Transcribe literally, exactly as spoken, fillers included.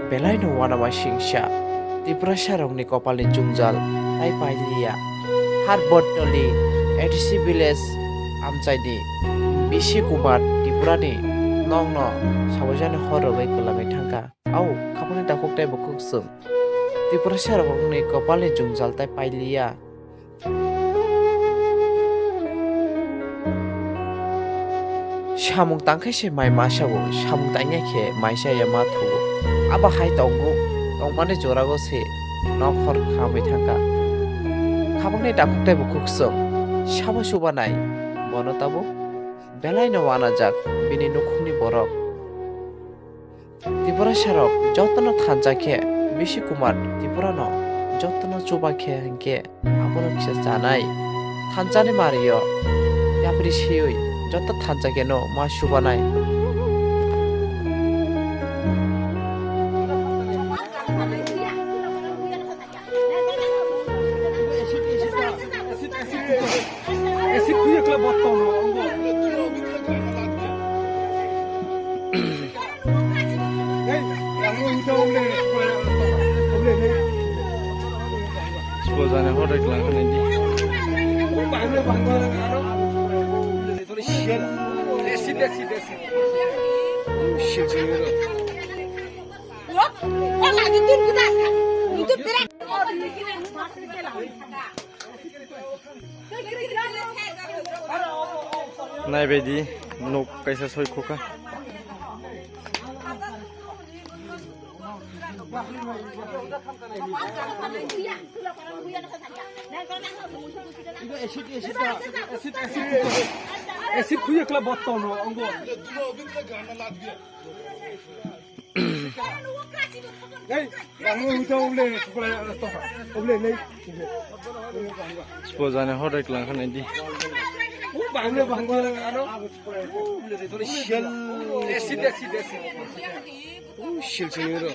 Belaino uanama singsa, Tiprasarokni kopalni jwngjal tai pailiya. Har Bottoli A D C village amchaini B C Kumar Tripurani nokno sabajani hor rwgwi kwlangwi thangkha. Au, khapangni takhuk tei bukhuk chwng. Tiprasarokni kopalni jwngjal tai pailiya. Samung tangkhe se mai ma sao, samung tangya khe mai chaya ma thuo. Abo hai tongo, tongmani jorago se nok hor khamwi thangkha. Khabangni takhuk tei bukhuk chwng sabo chubanai, bono tabuk belaino uanajak bini nukhungni borok. Tiprasarok jotono thansa khe, B C Kumar Tripurano jotono chuba khe hinkhe abono kisa chanai. Thansani mario yapri siyui joto thansa kheno ma chubanai. Sipojani hotek lang nai di. Naibaidi nok kaisa soi khokha. Acid, acid, acid, acid, acid, acid khuye kla botton no, ango. Hey, ang uta oble, oble, oble, nei. Sipojani hotek lang kha nai di. Bangla, bangla, ano. Acid, acid, acid. Sil singiro.